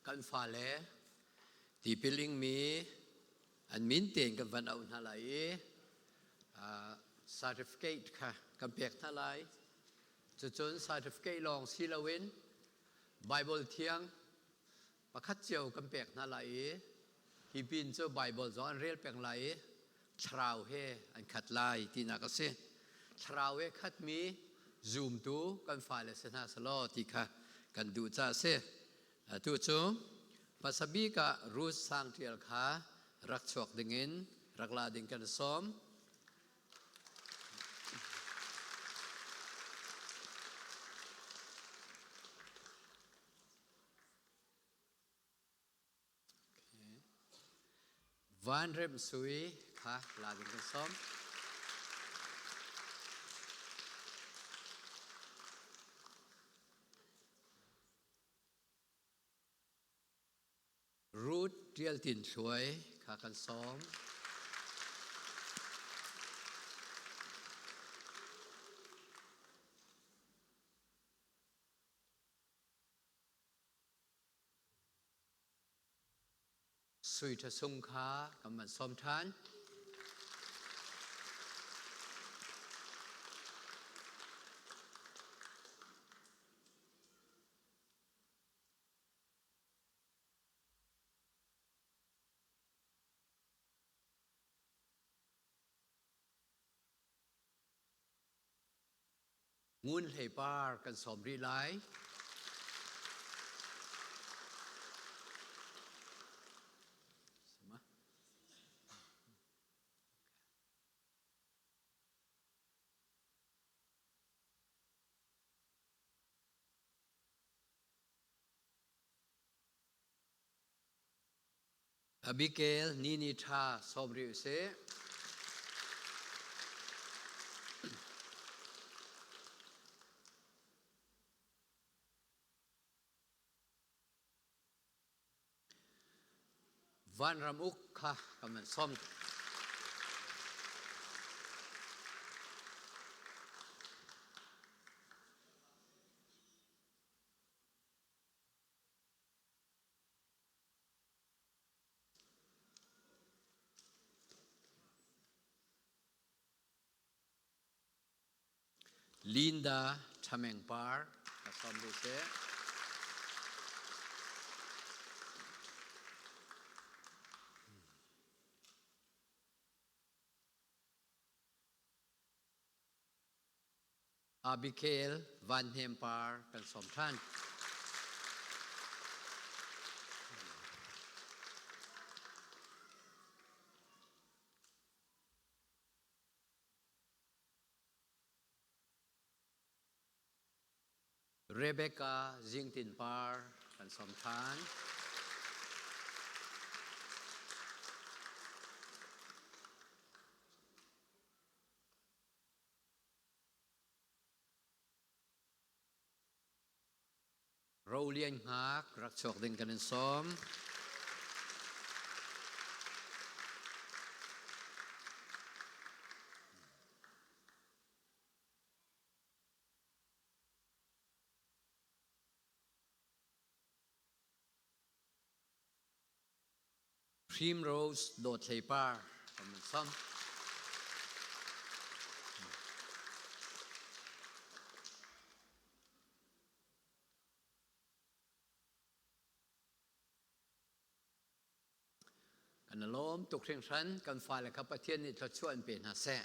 Kan fale tipil ingmi an min tein kan van auh hna lai i certificate kha kan pek hna lai. Cucun certificate lawng si loin Bible thiang pakhat cio kan pek hna lai i hi pin cu Bible zong an rel peng lai i thlarau he an khat lai tinak a si. Thlarau he khatmi zumtu kan fale si hna selaw ti kha kan duh caah a si. Atu cu hmasa bik ah Ruth Sang Ṭial kha rak chuak dingin rak la ding kan sawm. Van Rem Sui kha la ding kan sawm. Ruth Ṭial Tin Thluai kha kan sawm. Sui Ṭha Sung kha kan van sawm ṭhan. Ngun Hlei Par kan sawm rih lai. Abigail Nini Tha sawm rih usih. Vanram uk kha kan van sawm. Linda Thameng Par ka sawm ve seh. Abigail Van Hnem Par kan sawm ṭhan. Rebecca Zingtin Par kan sawm ṭhan. Rolian hngak rak chuak ding kan in sawm. Primrose Dawt Hlei Par kan in sawm. Kan i lawm tuk hringhran. Kan fale kha Pathian nih thluachuah in pe hna seh.